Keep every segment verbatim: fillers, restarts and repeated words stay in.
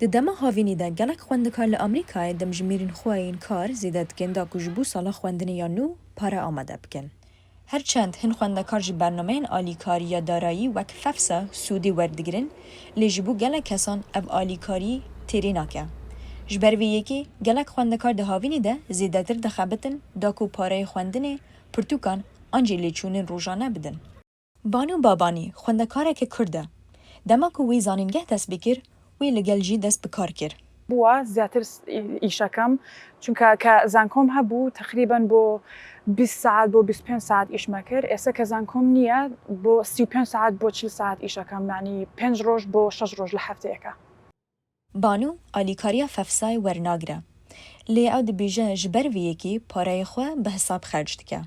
Di dema havînî de gelek xwendekar li Amerîkayê demjimêrên xwe yên kar zêde dikin da ku ji bo sala xwendinê ya nû pare amade bikin. Her çend hin xwendekar ji bernameyên alîkariya darayî wek FAFSA sûdê werdigirin, lê ji bo gelek kesan ev alîkarî têrê nake. Ji ber vê yekê gelek xwendekar di havînê de zêdetir dixebitin da ku pareyê xwendinê, pirtûkan an jî lêçûnên rojane bidin. Banu Babanî xwendekareke Kurd e. Dema ku wî zanîngeh dest pê kir, wî li gel jî dest bi kar kir. بووە زیاتر ئیشەکەم، چونکە کە زانکۆم هەبوو تەقریبەن بۆ بیست سعات بۆ بیست پێنج سعات ئیشمە کرد. ئێستا کە زانکۆم نییە، بۆ سی و پێنج سعات بۆ چل سعات ئیشەکەم، یعنی پێنج ڕۆژ بۆ شەش ڕۆژ لە هەفتەیەکە. Banu alîkariya FAFSAyê wernagire. Lê ew dibêje ji ber vê yekê pareyê xwe bi hisab xerc dike.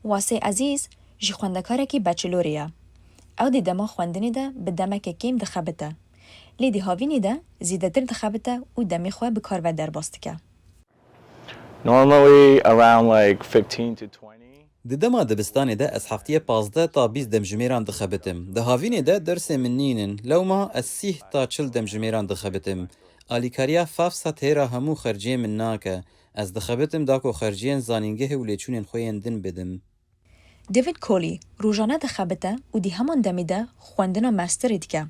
Wasê Ezîz jî xwendekarekî bachelorê ye. Ew di dema xwendinê de bi demeke kêm dixebite. Lê di havînê de zêdetir dixebite û demê xwe bi kar ve derbas dike. Normally around like fifteen to twenty. Di dema dibistanê de ez heftiyê pazdeh ta bîst demjimêran dixebitim. Di havînê de dersê min nînin. Lewma ez sîh ta çil demjimêran dixebitim. Alîkariya FAFSA têra hemû xerciyên min nake. Ez dixebitim da ku xerciyên zanîngehê û lêçûnên xwe yên din bidim. David Coley rojane dixebite û di heman demê de xwendina masterê dike.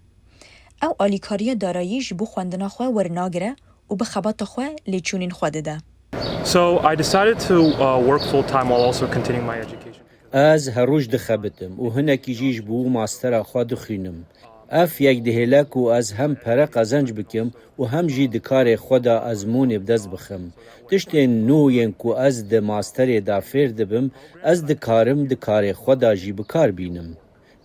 Ew alîkariya darayî ji bo xwendina xwe wernagire û bi xebata xwe lêçûnên xwe dide. So I decided to uh, work full time while also continuing my education. Ez her roj dixebitim û hinekî jî ji bo mastera xwe dixwînim. Ev yek dihêle ku ez hem pere qezenc bikim û hem jî di karê xwe de ezmûnê bi dest bixim. Tiştên nû yên ku ez di masterê de fêr dibim, ez dikarim di karê xwe de jî bi kar bînim.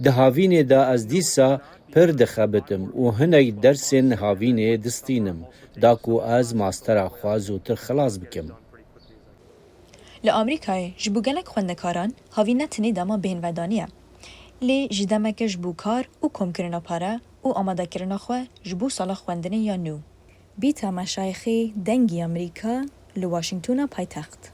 Di havînê de ez dîsa pir dixebitim û hinek dersên havînê distînim, da ku ez mastera xwe zûtir xilas bikim. Li Amerîkayê ji bo gelek xwendekaran havîn ne tenê dema bêhnvedanî ye, lê jî demeke ji bo kar û komkirina pare û amadekirina xwe ji bo sala xwendinê ya nû. Bîta Meşayixê, Dengî Amerîka, li Washingtona paytext.